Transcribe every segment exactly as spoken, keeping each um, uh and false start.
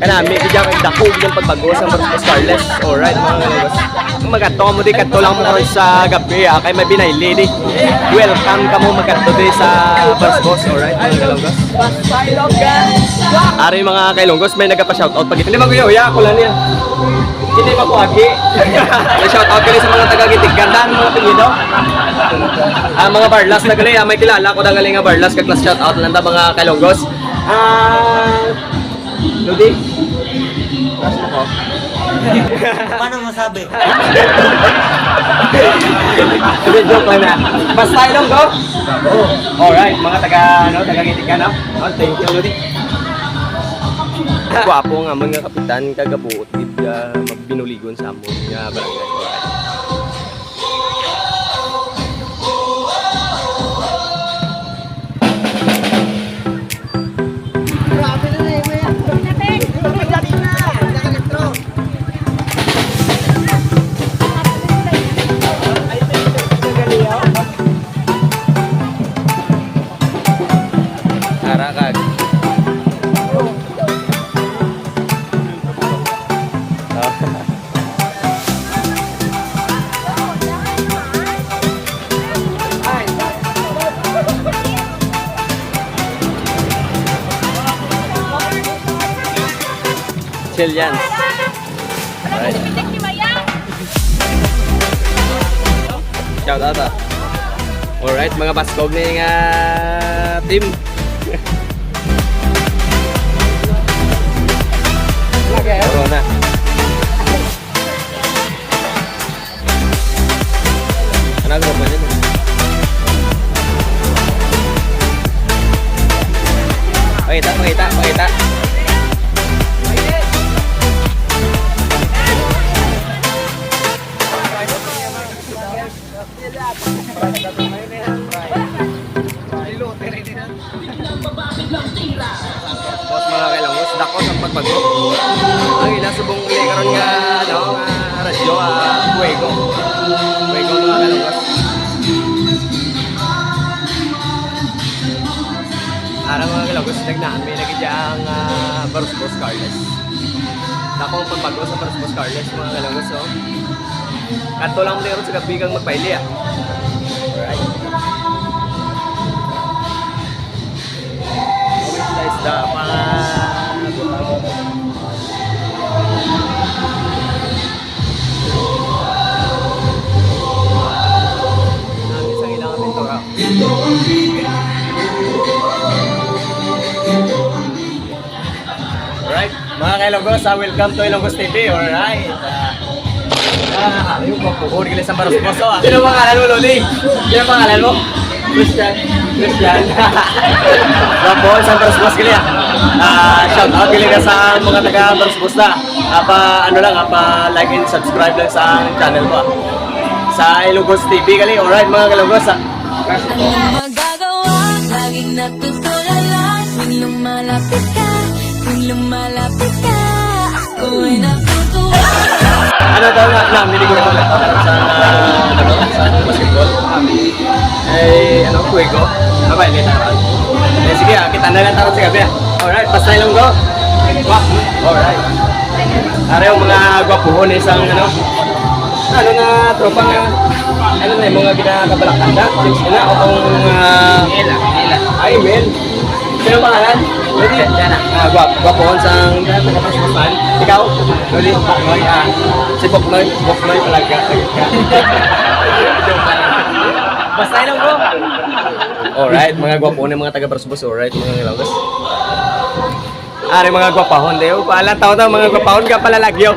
Kanami, di dyan kag dako gyud ang pagbago sa Barosbos Carles. Alright, mga kalugos. Kung magadto mo di, kadto lang mo karon sa gabi, ah, kay may binayle di. Welcome kamo magadto di sa Barosbos. Alright, mga kalugos. Ari, mga kalugos, may nagapa-shoutout pag hindi maguyo, ya, ako lang niya. Hindi makuagi. May shoutout kini sa mga taga Gintigan, mga apelyido. Ah, mga Barlas na gali, ah, may kilala ko na gali nga Barlas, kag last shoutout lang ta, mga kalugos. Ah, Lodi? Paano masabi? Hindi, joke lang na. Basta, Ilonggo? Alright, mga taga, ano, taga Gintigan, no? Oh, thank you, Lodi. Gwapo nga mga kapitan, kagabuot gid, ah, magbinuligon sa amon nga barangay. Ara kag. Chileans. Alright. Shout out, ah. Alright, mga baskog ni nga team. Corona. Ano ang grupo niya? Pakita, pakita, pakita. Boss, mga kailongos, dako sa pagbago. Ang ila subong uli karon nga, ano, nga radyo, ah, Fuego. Fuego, mga kailongos. Ara, mga kailongos, nagnami lagi dyan ang, ah, Barosbos Carles. Dako ang pagbago sa Barosbos Carles, mga kailongos, oh. Kadto lang mo sa gabi kang magpaili, ah. Alright. Sa isda, mga butang. Dami sa ilang pintura. Alright, mga kailongos, ah, welcome to Ilonggos T V. Alright. Ah, ah, yung pagpuhon, gila sa Barosbos, ah. Sino pangalan mo, Lodi? Sino pangalan mo? Christian. Christian. Gwapo, sa Barosbos, gila. Ah, shout out, gila, sa mga taga Barosbos na. Apa, ano lang, apa, like and subscribe lang sa channel ko, ah. Sa Ilonggos T V, gali. Alright, mga kailongos, ah. Ano magagawa? Laging natutulala. Tuwing lumalapit ka, tuwing lumalapit ka, ako'y natutuwa. Ano to, na, na, hindi ko na sa, ano, sa basketball. Eh, ano, Fuego. Mabait, kita ka. Eh, sige, ah, kita na lang tayo sa gabi, ah. Alright, basta Ilonggo. Alright. Ari ang mga gwapuhon, isang, ano, ano na, tropa nga, ano na, yung mga ginakabalakanda, chicks na, o kung, ah, Mel, ah, Mel. Ay, Mel. Sino pangalan? Pwede. Yan na. Ah, gwap-, gwapohon sang taga Paspasan. Ikaw? Lodi, Boknoy, ah, si Boknoy, Boknoy talaga. Basta Ilonggo. Alright, mga gwapohon yung mga taga Barosbos. Alright, mga Ilonggos. Ari, mga gwapahon, di. Upalan tao to, mga gwapahon ka pala lagyo.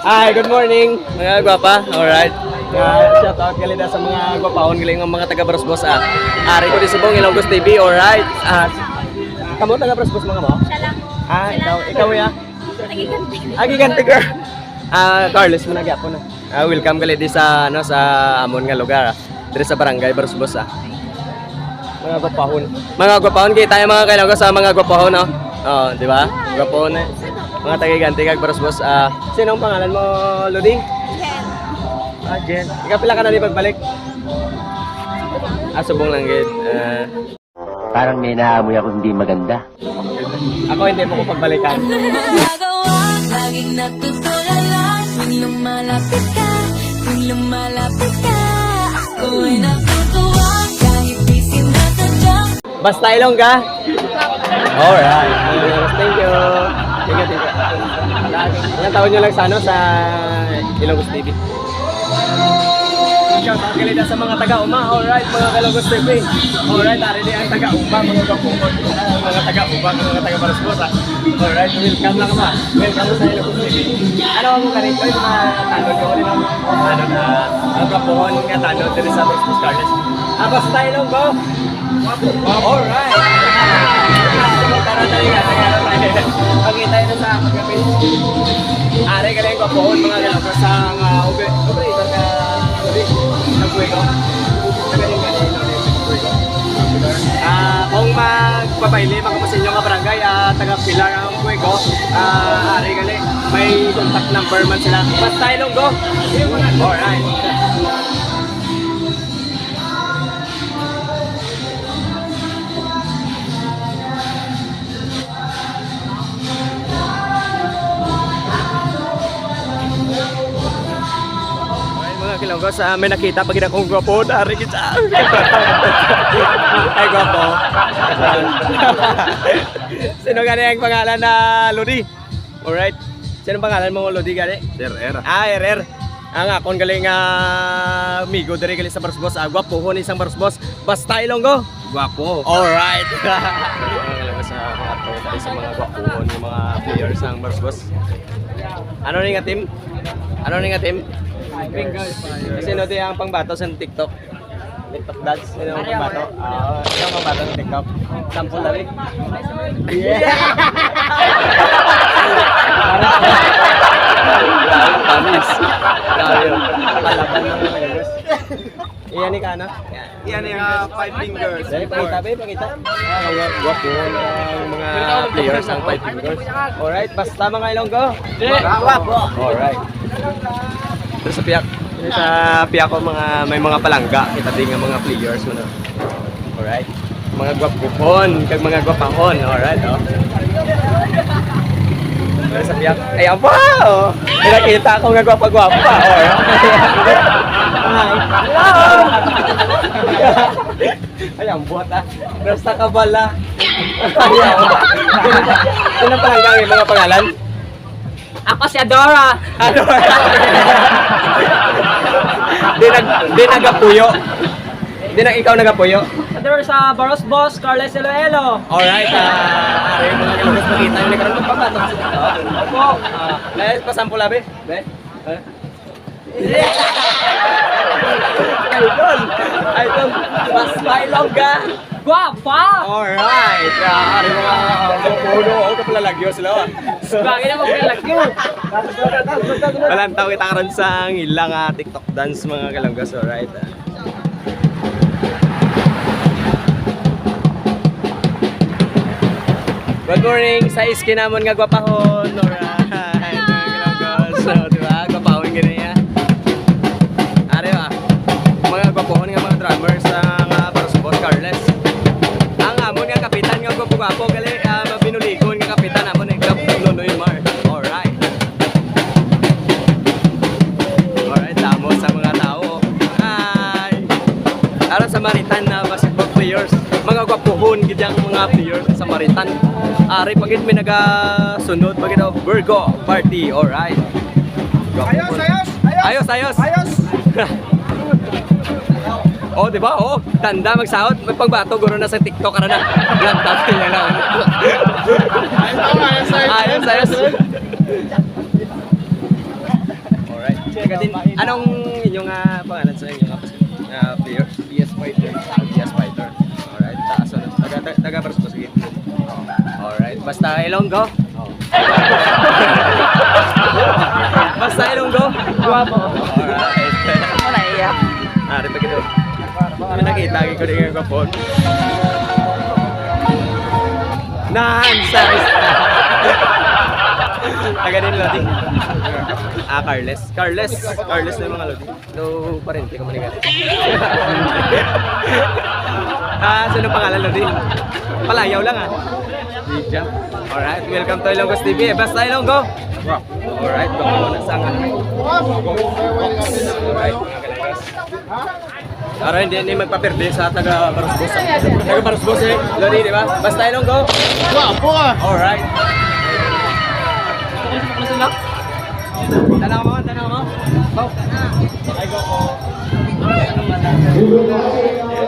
Hi, good morning, mga gwapa. Alright. Ah, shout out gali na sa mga gwapahon, galing ang mga taga Barosbos, ah. Ari ko di subong, Ilonggos T V, alright. Ah, kamo taga Barosbos, mga mo? Siya lang. Ah, ikaw, ikaw, ya? Tagiganti. Ah, giganti, girl. Ah, Carlos, mo na gyapon, ah. Ah, welcome gali di sa, ano, sa amon nga lugar, ah. Diri sa barangay Barosbos, ah. Mga gwapahon. Mga gwapahon, kita yung mga kailangan ko sa mga gwapahon, no? Oh, di ba? Gwapahon, eh. Mga tagiganti kag Barosbos, ah. Sino ang pangalan mo, Lodi? Jen. Ah, Jen. Ikaw, pila ka na di pagbalik? Ah, subong lang, gid. Ah. Parang may naamoy ako hindi maganda. Ako hindi mo ko pagbalikan. Ano magagawa? Laging natutulala tuwing lumalapit ka, tuwing lumalapit ka. Ako'y natutuwa kahit di sinasadya. Basta Ilongga. Alright. Thank you. Thank you, thank you. Ilang taon nyo lang sa, ano, sa Ilonggo T V? Shout out gali sa mga taga Uma. Alright, mga Kalugos T V. Alright, ari ni ang taga Uma, mga kapuhon. Mga taga Uma, mga taga Barosbos, ah. Alright, welcome lang, ma. Welcome sa Ilonggo T V. Ano ang mga rito, yung mga tanod ko, ano, ano na, ang kapuhon nga tanod diri sa Barosbos, Carlos? Ah, basta Ilonggo. Alright. Tara, dali nga, dali nga. Pakita ito sa pagkapit. Ari ka lang, gwapohon, mga Kalugos, sa, ah, ube-, ube-, ito ka, ube-, sa Buego. Sa galing ka, ito, ito, sa Buego. Ah, kung magpapaili, mga kapusinyo nga barangay, ah, taga Pilar ang Buego, ah, ari ka lang, may contact number man sila. Basta Ilonggo. Alright. Ay, mga Kalugos, ah, may nakita pa gid akong gwapo, dari kita. Ay, gwapo. Sino gani ang pangalan na Lodi? Alright. Sino ang pangalan mo, Lodi, gani? Sir R. Ah, R R. Ang akon gali nga amigo diri gali sa Barosbos, ah, gwapohon isang Barosbos. Basta Ilonggo. Gwapo. Alright. Ang alam sa mga to, sa mga gwapohon, yung mga players sang Barosbos. Ano ni nga team? Ano ni nga team? Fingers. Kasi no, di ang pangbato sa TikTok. TikTok dance, ano ang pangbato? Ah, ano ang pangbato sa TikTok? Sample dali. Yeah! Panis. Palaban ng Pilipinas. Iyan ni Kana. Yan yung, ah, five fingers. Dali, pakita, be, pakita. Ah, gwa-, gwapo ang mga players ng five fingers. Alright, basta mga Ilonggo. Gwapo. Alright. Pero sa piyak, sa piyak ko, mga, may mga palangga, kita din nga mga players mo na. Alright. Mga gwapuhon, kag mga gwapahon. Alright, oh. Pero sa piyak, ay, aba, oh. May nakita ako nga gwapa-gwapa, oh. Hi. Hello. Ay, ang buhat, ah. Basta ka bala. Ayaw. Ano pa lang ang mga pangalan? Ako si Adora. Adora. Di nag-, di nagapuyo. Di na ikaw nagapuyo. Adora sa Barosbos, Carles Iloilo. Alright, ah, ari mga Ilonggo, makita yung nagkaroon ng pagbatok. Opo. Ah, guys, pasample, abi. Be? Be? Idol! Idol! Mas mailog ka! Guwapa! Alright! Ah, ano mga, ah, puno, oh, kapalalagyo sila, ah. Bagay na magpalalagyo. Malantaw kita karon sa ilang, ah, TikTok dance, mga Kalungos, alright, ah. Good morning sa iski namon nga gwapahon. Alright, mga Kalungos. So, di ba? Gwapahon gini niya. Ari ba? Mga gwapahon nga mga drummers sa mga para sa Boss Carles. Ang amon nga kapitan nga gwapo-gwapo, gali, ah, mabinuligon nga kapitan namon, eh, Kap Nonoy Mar. Alright. Alright, damo sa mga tao. Hi! Ara Samaritan na basketball players. Mga gwapuhon gid ang mga players sa Samaritan. Ari pa gid may nagasunod pa gid, oh, Virgo party. Alright. Ayos, ayos, ayos. Ayos, ayos. Ayos. Oh, di ba? Oh, tanda magsahod, may pangbato guro na sa TikTok, ano na. Lanta niya lang. Ayos, ayos, ayos. Ayos, ayos. Alright. Teka din, anong inyong, ah, pangalan sa inyong, ah, player? P S Fighter. P S Fighter. Alright. Taas, ano? Taga, taga, taga Barcos, sige. Alright. Basta Ilonggo. Basta Ilonggo. Guwapo. Alright. Ano na iya? Ah, di ba gito? May nakita ko din yung phone. Nan, sa taga din, Lodi. Ah, Carles. Carles. Carles na yung mga Lodi. Daw parente ka man, eh. Ah, sino pangalan, Lodi? Palayaw lang, ah. Alright, welcome to Ilonggos T V. Basta Ilonggo. Alright, baka mo na sa akin. Alright, mga kalanggas. Para hindi, hindi magpaperde sa taga Barusbos. Taga Barusbos eh. Lodi, di ba? Basta Ilonggo. Guwapo ah. Alright. Tanaw mo, tanaw mo. Ay, go po.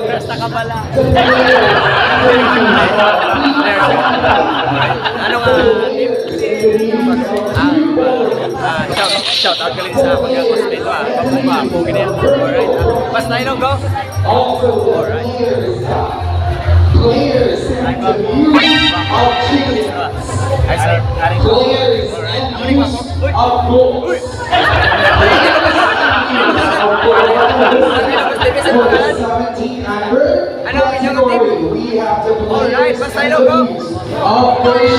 Basta ka pala. Ano nga, ah, ah, shout, shout out ka lang sa akong classmate, ah. Gwapo, gini. Alright. Basta Ilonggo. Alright. Ay, sir. Players and goals. Of course, for the seventeen under category, we have the players and the teams of Koshi.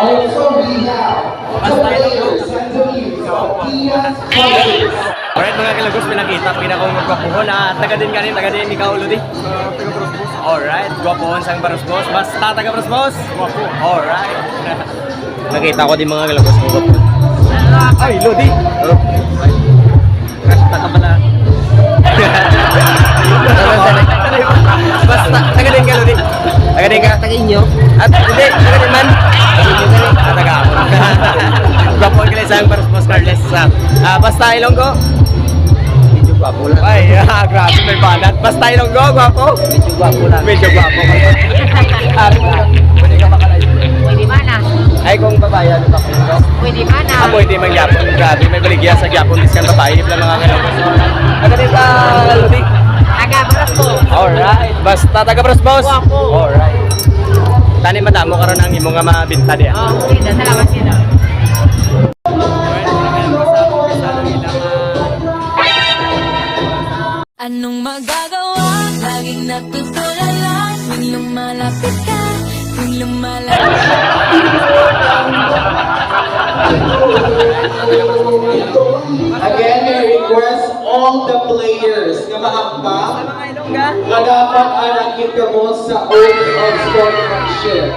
Also, we have the players and the teams of Pinas Province. Alright, mga kalanggas, pinakita, pinakong magkapuhon. Ah, taga din ka rin, taga din, ikaw, Lodi? Alright, gwapohon sang Barusbos. Basta taga Barusbos. Alright. Nakita ko di mga galagos mo. Ay, Lodi. Oh. Basta ka pala. Basta, taga din ka, Lodi. Taga din ka. Taga inyo. At hindi, taga din man. Ah, taga ako. Gwapo ang kalisang para sa Boss Carles. Ah, ah, basta Ilonggo. Medyo gwapo lang. Ay, ah, grabe, may banat. Basta Ilonggo, gwapo. Medyo gwapo lang. Medyo gwapo. Ari na. Pwede ka makalayo. Pwede man ah. Ay, kung babae, ano ba? Pwede man ah. Ah, pwede man gyapon. Grabe, may baligya sa gyapon. Biskan babae, di pala mga ganun. Taga din ka, Lodi? Taga Barasbos. Alright. Basta taga Barasbos? Guwapo. Alright. Tani madamo karon ang imo nga mabinta diya. Ah, okay. Salamat, sir. Anong magagawa? Laging natutulala tuwing lumalapit ka, tuwing lumalapit. Again, may request all the players nga mahampak nga dapat anakit kamo sa oath of sportsmanship.